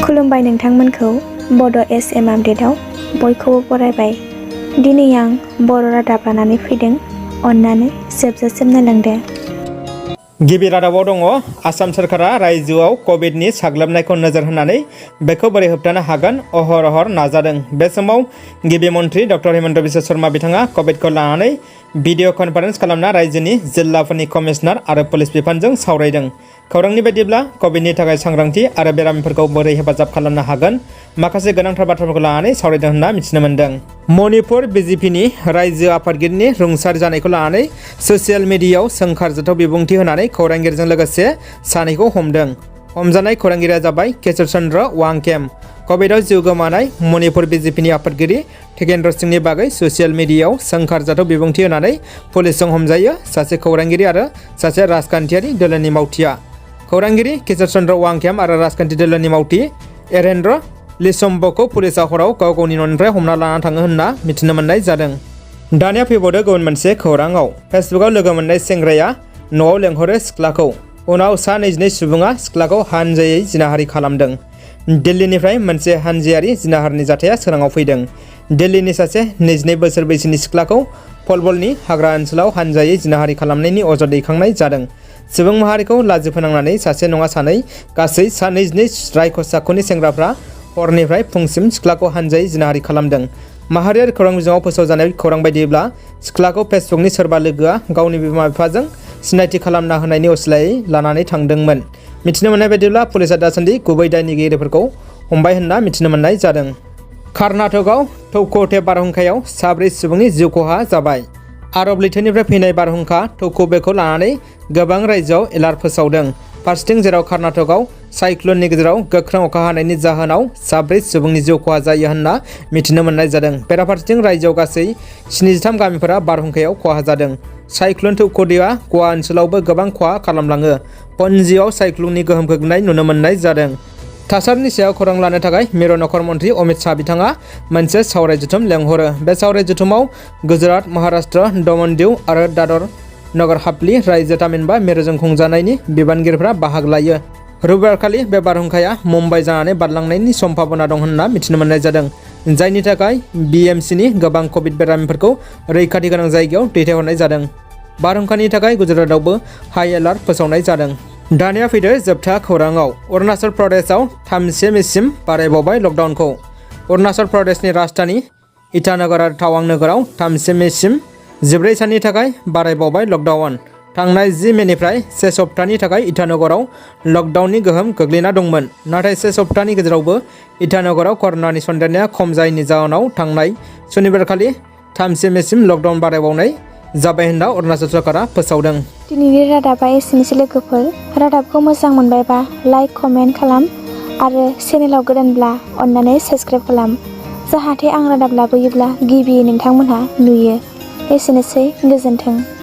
खुलुमबाय नोंथांमोनखौ बड' एसएम आपडेटआव बयखौबो बरायबाय। दिनै आं बर' रादाब लानानै फैदों। अन्नानै जोबजासिम नायलांदो। गिबि रादाबाव दङ आसाम सोरखारा रायजोआव कभिडनि साग्लोबनायखौ नोजोर होनानै बेखौ बोरै होबथानो हागोन अहर नाजादों। बे समाव गिबि मन्थ्रि डक्टर हिमन्त बिश्व शर्मा बिथाङा कभिडखौ लानानै भिडिअ कनफारेन्स खालामना रायजोनि जिल्लाफोरनि कमिशनार आरो पुलिस बिफानजों सावरायदों। खौरांनि बायदिब्ला कभिडनि थाखाय सांग्रांथि आरो बेरामिफोरखौ बोरै हेफाजाब खालामनो हागोन माखासे गोनांथार बाथ्राफोरखौ लानानै सावरायदों होनना मिथिनो मोन्दों। मणिपुर बिजेपिनि रायजो आफादगिरिनि रुंसारि जानायखौ लानानै ससियेल मिडियायाव सोंखारजाथाव बिबुंथि होनानै खौरांगिरिजों लोगोसे सानैखौ हमदों। हमजानाय खौरांगिरिया जाबाय केशर चन्द्र वांगखेम। कभिडआव जिउ गोमानाय मणिपुर बिजेपिनि आफादगिरि टिकेन्द्र सिंहनि बागै ससियेल मिडियायाव सोंखारजाथाव बिबुंथि होनानै पुलिसजों हमजायो सासे खौरांगिरि आरो सासे राजखान्थियारि दोलोनि मावथिआ। खौरांगिरि केशर चन्द्र वांगखेम आरो राजखान्थि दोलोनि मावथि एरेन्द्र लिसम्बखौ पुलिसआ हराव गाव गावनि न'निफ्राय हमना लाना थाङो होनना मिथिनो मोननाय जादों। दानिया फैबावदो गुबुन मोनसे खौराङाव। फेसबुकआव लोगो मोननाय सेंग्राया न'आव लेंहरो सिख्लाखौ। उनाव सा 22 सुबुङा सिख्लाखौ हानजायै जिनाहारि खालामदों। दिल्लीनिफ्राय मोनसे हानजायारि जिनाहारिनि जाथाया सोराङाव फैदों। दिल्लीनि सासे 22 बोसोर बैसोनि सिख्लाखौ पलबलनि हाग्रा ओनसोलाव हानजायै जिनाहारि खालामनायनि अजद दैखांनाय जादों। सुबुं माहारिखौ लाजि फोनांनानै सासे नङा सानै गासै सा 22 रायखस आखुनि सेंग्राफ्रा हरनिफ्राय फुंसिम सिख्लाखौ हानजायै जिनाहारि खालामदों। माहारियारि खौरां बिजोङाव फोसावजानाय खौरां बायदिब्ला सिख्लाखौ फेसबुकनि सोरबा लोगोआ गावनि बिमा बिफाजों सिनायथि खालामना होनायनि असिलायै लानानै थांदोंमोन। मिथिनो मोननाय बायदिब्ला पुलिसआ दासान्दि गुबै दायनिगिरिफोरखौ हमबाय होनना मिथिनो मोननाय जादों। कर्नाटकआव टौकोटे बारहुंखायाव 4 सुबुंनि जिउ खहा जाबाय। आरब लैथोनिफ्राय फैनाय बारहुंखा टौकोटेखौ लानानै गोबां रायजोआव एलार्ट फोसावदों। फारसेथिं जेराव कर्नाटकआव साइक्लननि गेजेराव गोख्रों अखा हानायनि जाहोनाव 4 सुबुंनि जिउ खहा जायो होनना मिथिनो मोननाय जादों। बेराफारसेथिं रायजोआव गासै 73 गामिफोरा बारहुंखायाव खहा जादों। साइक्लन टौकोटेआ गवा ओनसोलावबो गोबां खहा खालामलाङो। पणजिआव साइक्लननि गोहोम गोग्लैनाय नुनो मोननाय जादों। थासारिनि सायाव खौरां लानो थाखाय मिरु नखर मन्थ्रि अमित शाह बिथाङा मोनसे सावराय जथुम लेंहरो। बे सावराय जथुमाव गुजरात, महाराष्ट्र, दमन दिउ आरो दादर नगर हावेली रायजो थामहिनबा मिरुजों खुंजानायनि बिबानगिरिफ्रा बाहागो लायो। रबिबारखालि बे बारहुंखाया मुम्बाइ जानानै बारलांनायनि सम्भाबना दं होनना मिथिनो मोननाय जादों। जायनि थाखाय बिएमसिनि गोबां कभिड बेरामिफोरखौ रैखाथि गोनां जायगायाव दैथायहरनाय जादों। बारहुंखानि थाखाय गुजरातआवबो हाई एलार्ट फोसावनाय जादों। दानिया फैदो जोबथा खौराङाव। अरुणाचल प्रदेशआव 3 मेसिम बारायबावबाय लकडाउनखौ। अरुणाचल प्रदेशनि राजधानी ईटानगर आरो टावां नोगोराव 3 मेसिम 14 साननि थाखाय बारायबावबाय लकडाउन। थांनाय 10 मेनिफ्राय 1 सप्तानि थाखाय ईटानगराव लकडाउननि गोहोम गोग्लैना दंमोन। नाथाय 1 सप्तानि गेजेरावबो ईटानगराव करोनानि सन्देरनाया खम जायैनि जाहोनाव थांनाय सनिबारखालि 3 मेसिम लकडाउन बारायबावनाय जाबाय होनना अरुणाचल सरकारा फोसावदों। दिनैनि रादाबा एसेनोसै लोगोफोर। रादाबखौ मोजां मोनबायबा लाइक कमेन्ट खालाम आरो चेनेलाव गोदानब्ला अन्नानै साबस्क्राइब खालाम। जाहाथे आं रादाब लाबोयोब्ला गिबियै नोंथांमोनहा नुयो। एसेनोसै, गोजोन्थों।